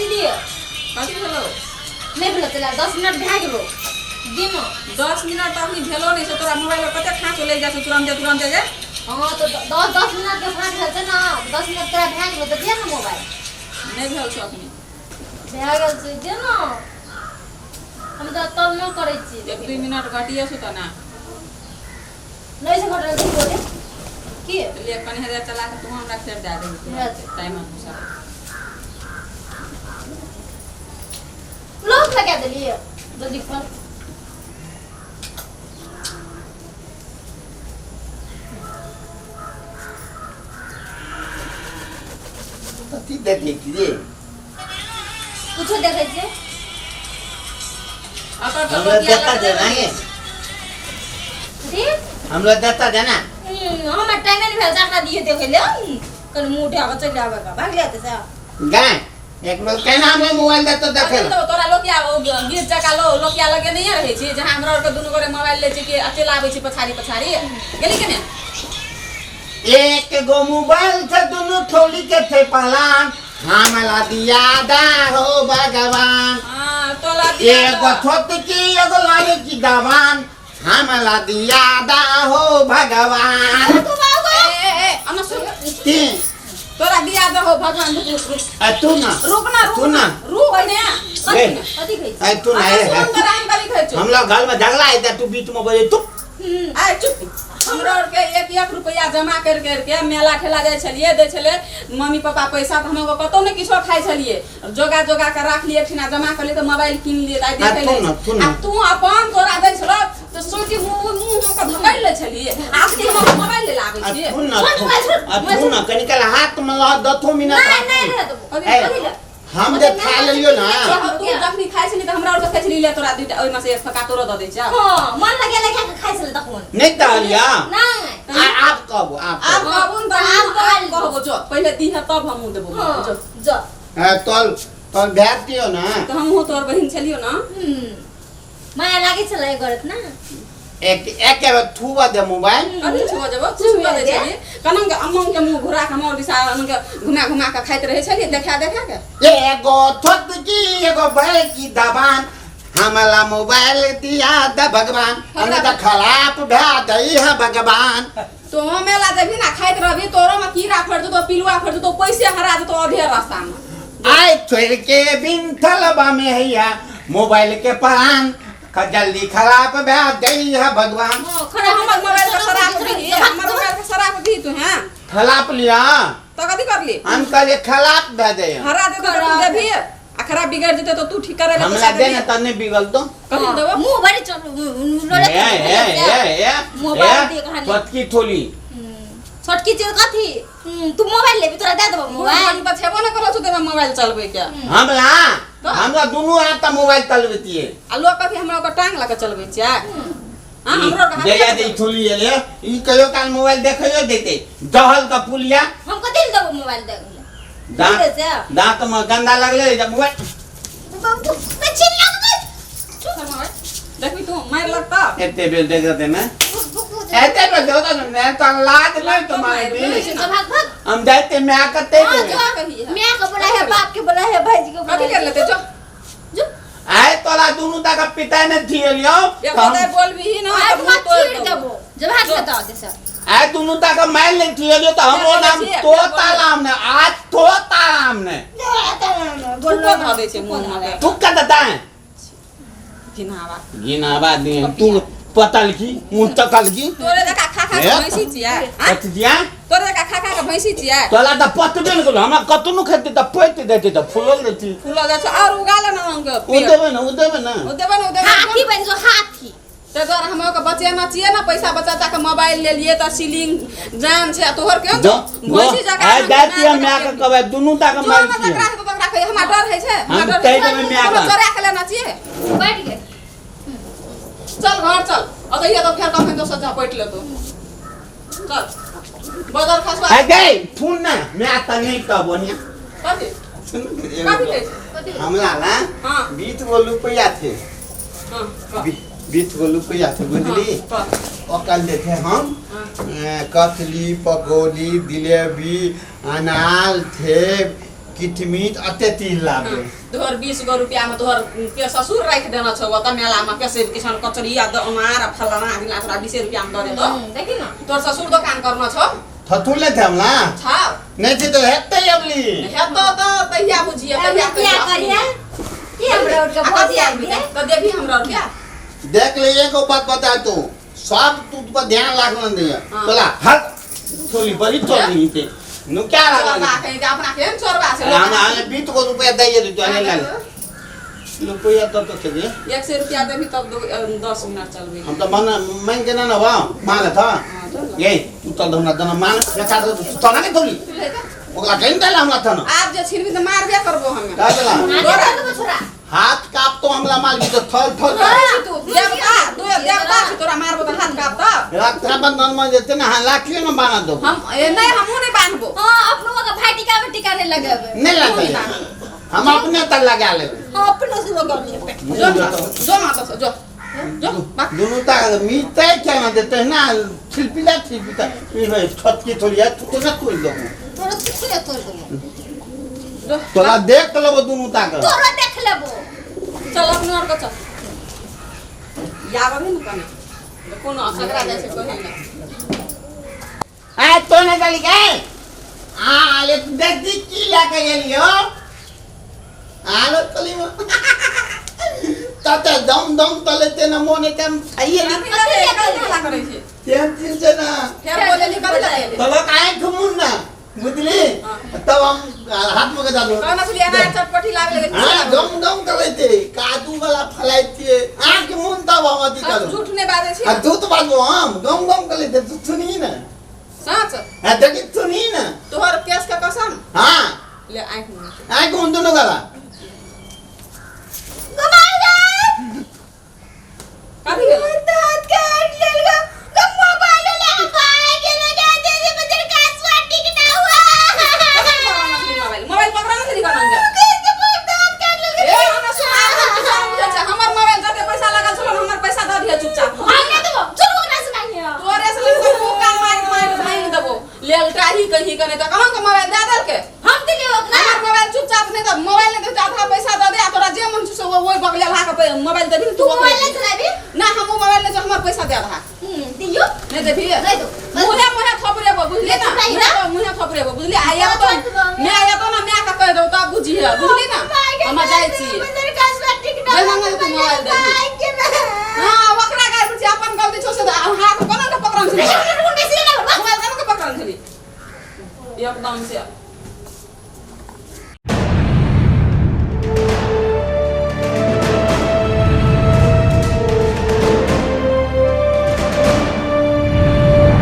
दीदी। कथी भेलो? नहि भेलो चला 10 मिनट भए गेलो दिन। 10 मिनट तऽ अखनी भेलो नहि छै। तोरा मोबाइल पर कते खाँचो लागि जाइ छौ, तुरन्ते तुरन्ते जे। हाँ तो 10 10 मिनट के फाँक भेल छै ना, 10 मिनट तोरा भए गेलो तऽ दे ना मोबाइल। नहि भेल छौ अखनी। भए गेल छै, दे ना, हम तऽ तल नहि करै छी। 1-2 मिनट घटिए छौ तऽ ना। नहि से घटल छै बोले की ले कनि देर चला के तू हमरा फेर दए देबही टाइम अनुसार। लॉक लगा देलिए, जल्दी खोल। कथी देखै छी रे? कुछो देखै छियै। अकर तऽ हमरा लोकिया देता लगले देना रहै गे। छै। दी हमरा देता देना। हमर टाइमे नहि भेल जकरा दिए देखै ले, कनि मुँह उठा कऽ चलि आबै भाग ले तऽ से गाय एक बेर केना हमरा मोबाइल देतो देखै अखन लए। तऽ तोरा लोकिया ओ गिर जका लो लोकिया लगे नहीं रहै छी, जहाँ हमरा आरके दुनू गोरे मोबाइल लै छी कि अकेला आबै छी पछाड़ी पछाड़ी गेली के ने। एक गो मोबाइल से दुनू ठोली के थे पलान, हमला दिया दा हो भगवान। हाँ तोला दिया एगो छोटकी एगो लड़की दवान, हमला दिया दा हो भगवान। ए ए ए अना सुन। की? तोरा दिया दहो भगवान। रुक रुक रुक। आ तू ना। रुक ना, रुक तू ना। रुक ने। ए, कथी कहै छी? आ तू ना। अना ए, सुन ए, तोरा हम कथी कहै छौ। हम लोग घर में झगड़ा है तू बीच में बजे तू। आय चुप। हमरो आरके एक एक रुपया जमा कर करके मेला ठेला जाइ छलियै, दै छलै मम्मी पापा पैसा, तऽ हम कतहु नहि किछो खाइ छलियै। जोगा जोगा के राखलियै, एकठिना जमा करलियै तऽ मोबाइल कीन लियै। तऽ आइ देखै आ तू ना, तू ना। आ तू अपन तोरा दै छलौ तऽ सोची मुँह मुँह के धकैल लै छलियै। आब की हम मोबाइल ले आबै आ छियै? तू ना। छोड़ मोबाइल, छोड़, आ तू ना कनिकाल हाथ में लह दथो मिनट। नहि हाथ नहि में। रहत कथी? ए, कथी ले? हम जे खा लेलियो ना। तू जखनी खाइ छली तऽ हमरा आरके कहै छली ले तोरा दूटा ओहिमे से एक फका तोरो दऽ दै छियौ। हाँ मन लगे लगे के खाइ छलै तखन। नहीं कहलिया। नहि। आ आप कहबो आप। आब कहबो। कहबो ने तऽ आब आब कहल। कहबो जो पहिले दीहे तब हमहूँ देबो। हाँ जो। जो। ए, तोल तोल भेज दियो ना। तऽ हमहूँ तोहर बहिन छलियौ ना। माया लागै छलै करत ना। एक एक बेर थुआ दे मोबाइल। कथी छुआ जेबो? छुआ दै छलियै कनम के अम्मम के मुँह घुरा के हमर दिशा के घुमा घुमा के खाइत रहै छलियै देखा देखा के। एगो छोटकी एगो बड़की दबान, हमला मोबाइल दिया दे भगवान, हमरा तऽ खराब भए दै है भगवान। तो मेला जेबही ना खाइत रहबी, तोरो में कीड़ा फड़ जेतो, पिलुआ फड़ जेतो, पैसे हरा जेतो अधे रास्ता में। आय छोड़ के बिनथलबा में हैया मोबाइल के परान, जल्दी खराब भए दै है भगवान। हाँ खरा हमर मोबाइल के शराब भी, हमर मोबाइल के शराब भी तू हैं खराब लिया तो कथी करली? हम कहलिए खराब भए दै। हरा देतो तऽ तू देबही आ खराब बिगड़ जेतो तऽ तू ठीक करे हमरा दे ना तने बिगल तो। कथी देबो? मुँह भरि चल लोले। ए ए ए ए। मोबाइल दे कहानी। छोटकी ठोली। छोटकी चीज कथी? तू मोबाइल लेबी तोरा दे देबो मोबाइल। मोबाइल तऽ छेबो नहि करै छौ तऽ मोबाइल चलबै के। हमरा हमरा दुनू हाथ तऽ मोबाइल चलबतिए। आ लोक कथी हमरा ओकर टांग लऽ के चलबै छियै? हाँ हमरो आरके हाथ जहिया लऽ के दे ठोली एले ई कहियो काल मोबाइल देखैयो देते जहल का पुलिया। हम कथी ले देबो मोबाइल दे? दांत दे से। दांत में गंदा लगले जब मोबाइल। चलबै। मोबाइल देखबी तू मारि लगता। एते बेर देखते ना एते बेर देखते ना तो लाज नहीं तुम्हारे भी। भाग भाग। हम जाते मैं कते हाँ, देबे। जो। कही है। मैं के बोला है, बाप के बोला है, भाई जी के बोला कथी है। कर लेते जो। जो। आय तोरा दुनू तक पिता ने थियलियो। एक गोटे बोलबी ना आय तऽ मुँह भाग तोड़ि चीर देबो। देबो जब हाथ बताओ दे सर। आय दुनू तक मार ले थियलियो तो हमरो नाम तोता राम ने आज तोता राम ने। थूको धऽ दै छै मुँह मे। तू कत दाए घिनावा। घिनावा दे तू पतल की मुंह तकल की। तोरे जका खा खा के हे? भैंसी छियै आँय? कथी दिया? तोरे जका खा खा के भैंसी छियै। तोला तऽ पतबे ने केलौ, हमरा कतनो खेतै तऽ पति देतै तऽ फूलल देतै। फूलल जाइ छै और उगा ले ना हमके ओ पेड़। देबै ने, ओ देबै ने। ओ देबै ने, ओ देबै ने। हाथी बन जो हाथी। ताहि दुआरे हम ओकर बचेना छियै ने, पैसा बचा बचा के मोबाइल लेलियै तऽ सीलिंग जान छै आ तोहर के जो भैंसी जकाँ आइ अहाँके जाय छियै माय माय के कहबै दुनू टा के जो मारि ना छियै। जकरा हेतौ तकरा कहियै, हमरा डर होइ छै, हमरा हम डर कहि होइ छै। देबै माय हमरा के। चोरा के लेना छियै। बैठ गेल। चल घर चल, ओतहिए तऽ फेर कखन दोसर झपटि लेतौ। चल बदर खसबा। आइ गई फोन ना माय तऽ नहि कहबो ने। कथी कथी कहै छै? हमरा ना हाँ। 20 गो रुपैआ थे। हाँ, कह। 20 गो रुपैआ थे बुझली। हाँ, कह। ओकर जे थे हम हाँ। कतली पकौड़ी जिलेबी अनार सेब किटमिट अते तिल लाबे। तोहर 20 गो रुपया में तोहर के ससुर राखि देना छौ ओतऽ मेला में कैसे किसान कचरी आ अनार आ फलाना दिना तोरा 20 रुपया में दऽ देतो। देखी ना तोहर ससुर दोकान करना छौ। थथुर लेते हमला छौ नहीं थी तो हेते अबली हेतो तो तहिया बुझिए तहिया क्या करिए की हमरा उठ के भौजी आबि गेलै। तो देबी हमरा रुपया। देख ले एगो बात बता तू सब तू पर ध्यान लागल नहीं है। हाँ। बोला हट थोड़ी बड़ी थोड़ी थे नु क्या चोरबा लागल कहीं के अपना केहन चोरबा छै हम हम 20 गो रुपया दैए दे तो ले ले रुपया तो तो दे। 100 रुपया देबी तब 10 मिनट चलबे। हम तो मन मांग के ना ना बा मांगे था हाँ, चल। ये तू तो हमरा जना मांग रखा दे तू ना के थोड़ी ओकरा कहीं देला हमरा था ना आब जे छिनबी तऽ मारबे करबो हमे। का देला आगे चल छोरा हाथ काप तो हमला माल भी तो थल थल छी तू देवता तू देवता छी तोरा मारबो तऽ हाथ कापतौ। रक्षाबंधन में जेते ना हाँ लाखियो ना बांध दो। हम ए, नहीं हमहूँ नहीं बांधबो। हां अपनो के भाई टीका में टीका नहीं लगाबे। नहीं लगाबे हम अपने तक लगा लेबे। हां अपनो से लगा लेबे। जो जो माता से जो जो दोनों ता मीते क्या ना देते ना छिलपिला छिलपिला ये भाई छत की थोड़ी है तू ना तोड़ दो तोरा तोरा तोड़ दो तोरा देख लेबो दोनों ता के तोरा देख लेबो। चल अपनो और के चल याब अभी न कने कोनो असगरा जाइ छै कहे ना। आ तो ने चली गए आ ले देख दी की लेके गेलियो आलो कली ताते दम दम तले ते न मोने ते खाइए कथी लगे करै छै तेन चीज छै ना फेर बोलेली कथी लगे तलक आए घुमुन ना बुझली तब हम हाथ में के दादो कहना छली अनार चटपटी लाबे लगे। हां दम दम करैते कादू वाला फलाइते आंख मुन तब हम अथी करू झूठ नै बाजै छी आ दूध बाजू हम गम गम करैते तू सुनी ना सच आ देखी सुनी ना तोहर केस के कसम। हां ले आंख मुन आंख मुन दुनु गला घुमाई दे कथी भेल दांत काट लेल गो गो मोबाइल ले पाए के लगा दे दे बजर का स्वाटी के ना हुआ। मोबाइल मोबाइल पकड़ा ना छली कनन के कैसे पर दांत काट लेल ए हमरा सुना हमर मोबाइल जते पैसा लागल छल हमर पैसा दऽ दिह चुपचाप। हम नै देबो चल ओकरा से मांगियो तोरे से लग तो कान मार मार भांग देबो लेल टाही कहीं कने त कहाँ के मोबाइल दे देलके हम दिलियो ओकरा। हमर मोबाइल चुपचाप नहीं त मोबाइल नहीं दे आधा पैसा दऽ दे आ तोरा जे मन छौ से ओइ बगले ला के मोबाइल देबी तू मोबाइल नहीं चलाबी ना हम मोबाइल नहीं हमर पैसा दे आधा दियो नहीं देबी नहीं दो मुहे मुहे थपरेबो बुझली ना मुहे थपरेबो बुझली आया तो मैं आया तो ना मैं का कह दो तब बुझिए बुझली ना हम जाइ छी मोबाइल दे हां ओकरा गाय पर अपन गलती छौ से हाथ कोना के पकड़न छली मोबाइल कोना के पकड़न छली एकदम से।